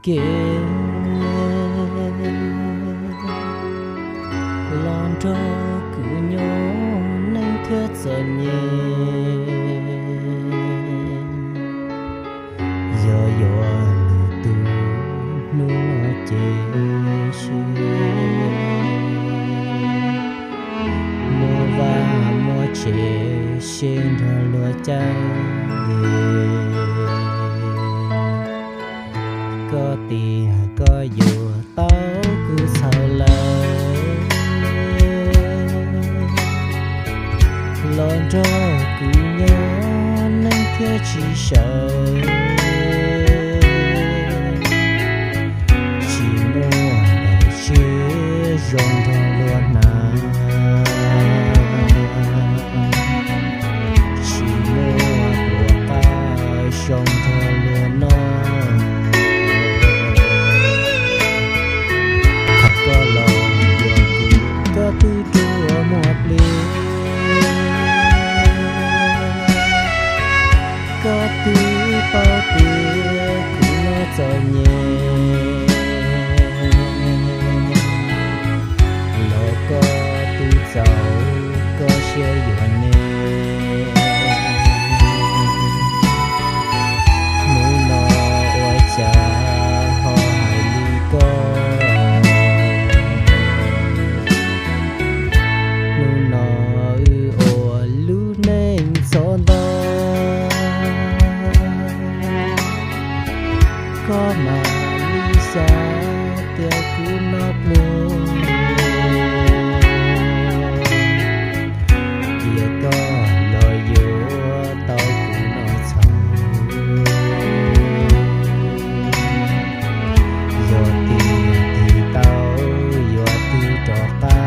kev los nrog kuv nyob neej thiab txom nyem. Yog yuav lwm tus hnub no ces cia muaj vaj muaj tsev seb nrog luag caij. Koj tias koj yuav tau kuv txhaum lawm, los nrog kuv nyob neej thiaj tsis sawv. Tsis muaj daim tshiab zoo nrog luag hnav, tsis muaj tus qab zoo nrog luag noj. Thaum koj los yuav kuv koj twb rua muag plig. Koj twb paub tias kuv no txom nyem, los koj twb txaus koj siab yuav neb. Hnub no ua cas ho hais li koj? Hnub no wb ua lub neej txom ntau, koj mam li xav tias kuv no pluag. Tias koj los yuav tau kuv no txhaum, yog tias tig tau yuav tig rov qab.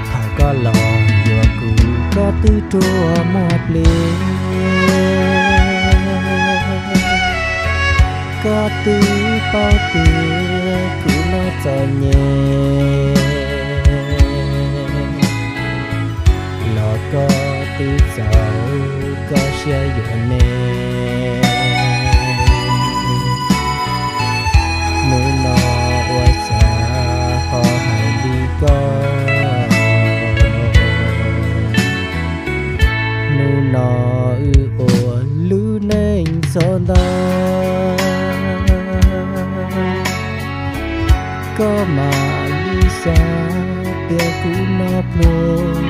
Thaum koj los yuav kuv koj twb rua muag plig. Koj twb paub tias kuv no txom nyem, los koj twb txaus koj siab yuav neb. Hnub no ua cas ho hais li koj? Hnub no wb ua lub neej txom ntau, koj mam li xav tias kuv no pluag.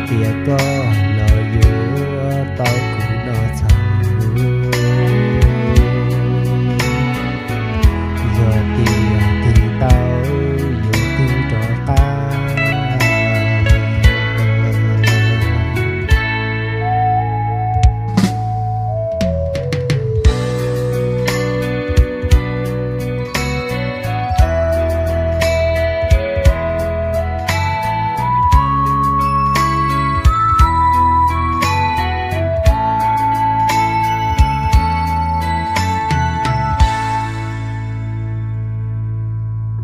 Tias koj